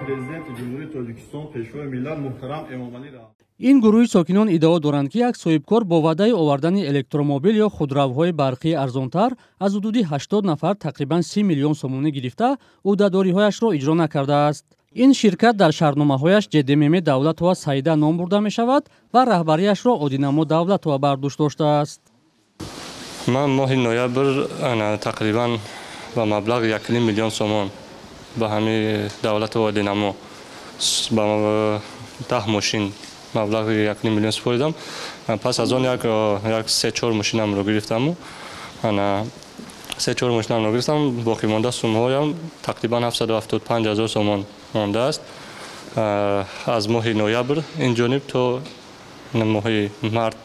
Президенти Ҷумҳурии Тоҷикистон, Пешвои миллат муҳтарам Эмомалӣ Раҳмон. Ин гурӯҳи сокинон иддао доранд, ки як соҳибкор бо ваъдаи овардани электромобил ё худравҳои барқии арзонтар аз ҳудуди 80 нафар тақрибан 30 миллион сомонӣ гирифта, ӯҳдадориҳояшро иҷро накардааст. Ин ширкат дар шартномаҳояш ҶДММ Давлатова Саида ном бурда мешавад ва раҳбарияшро Одинамо Давлатова бар дӯш доштааст. Ман моҳи ноябр тақрибан ба маблағи 1,5 миллион сомон ба ҳамин Давлатова Одинамо ба 10 мошин маблағи 1,5 миллион супоридам. Пас аз он як се-чор мошинамро гирифтаму се-чор мошинамро гирифтам. Боқимонда суммаҳоям тақрибан 775 ҳазор сомон мондааст. Аз моҳи ноябр ин ҷониб то моҳи март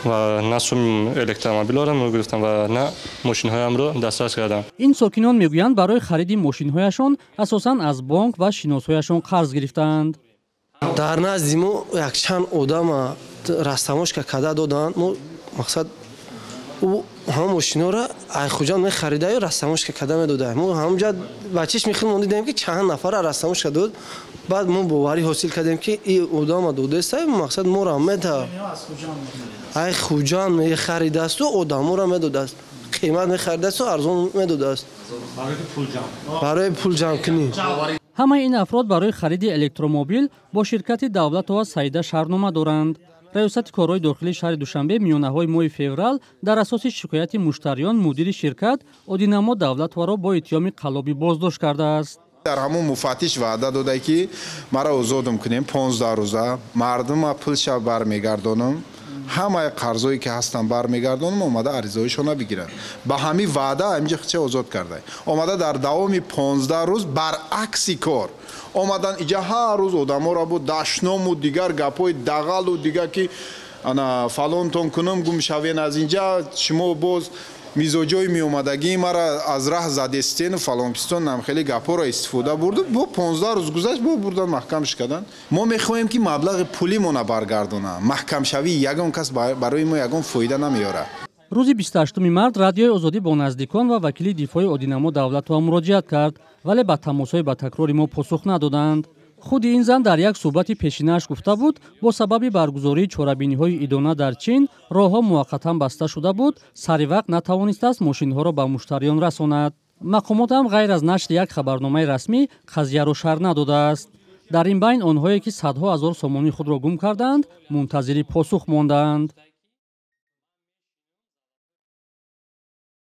ва на суми электромобилҳоро гирифтам ва на мошинҳоямро дастрас кардам. Ин сокинон мегӯянд, барои хариди мошинҳояшон асосан аз бонк ва шиносҳояшон қарз гирифтаанд. Дар назди мо якчанд одама растамошка карда доданд. Мо мақсад ӯ ҳама мошинҳоро ай Хуҷанд мехаридаю растамошка карда медода. Мо ҳамҷа ба чишми худмон дидем, ки чанд нафара растамошка дод. Баъд мо боварӣ ҳосил кардем, ки и одама додеста, мақсад моро мета ай Хуҷанд мехаридасту одаморо медодааст, қимат мехаридасту арзон медодааст барои пул ҷамъ кунӣ. Ҳамаи ин афрод барои хариди электромобил бо ширкати Давлатова Саида шартнома доранд. Раёсати корҳои дохилии шаҳри Душанбе миёнаҳои моҳи феврал дар асоси шикояти муштариён мудири ширкат Одинамо Давлатоваро бо иттиҳоми қаллобӣ боздошт кардааст. Дар ҳамон муфаттиш ваъда дода, ки маро озодам кунем 15 рӯза, мардума пулша бармегардонам, ҳамаи қарзое ки ҳастам бармегардонам, омада аризаҳояшона бигиранд. Ба ҳамин ваъда ҳаминҷа хича озод карда омада. Дар давоми 15 рӯз баръакси кор омадан иҷа, ҳар рӯз одаморо бо дашному дигар гапҳои дағалу дигар, ки ана фалонтон кунам, гум шавен аз инҷа, шумо боз мизоҷои меомадагии мара аз раҳ задестену фалонпистон, нам хеле гапҳоро истифода бурду. Бо 15 рӯз гузашт, бо бурдан маҳкамш карданд. Мо мехоҳем, ки маблағи пулимона баргардонанд. Маҳкамшавии ягон кас барои мо ягон фоида намеорад. Рӯзи 28 март Радиои Озодӣ бо наздикон ва вакили дифои Одинамо Давлатова муроҷиат кард, вале ба тамосҳои ба такрори мо посух надоданд. Худи ин зан дар як суҳбати пешинааш гуфта буд, бо сабаби баргузории чорабиниҳои идона дар Чин роҳҳо муваққатан баста шуда буд, сари вақт натавонистааст мошинҳоро ба муштариён расонад. Мақомот ҳам ғайр аз нашри як хабарномаи расмӣ қазияро шарҳ надодааст. Дар ин байн онҳое, ки садҳо ҳазор сомонии худро гум кардаанд, мунтазири посух мондаанд.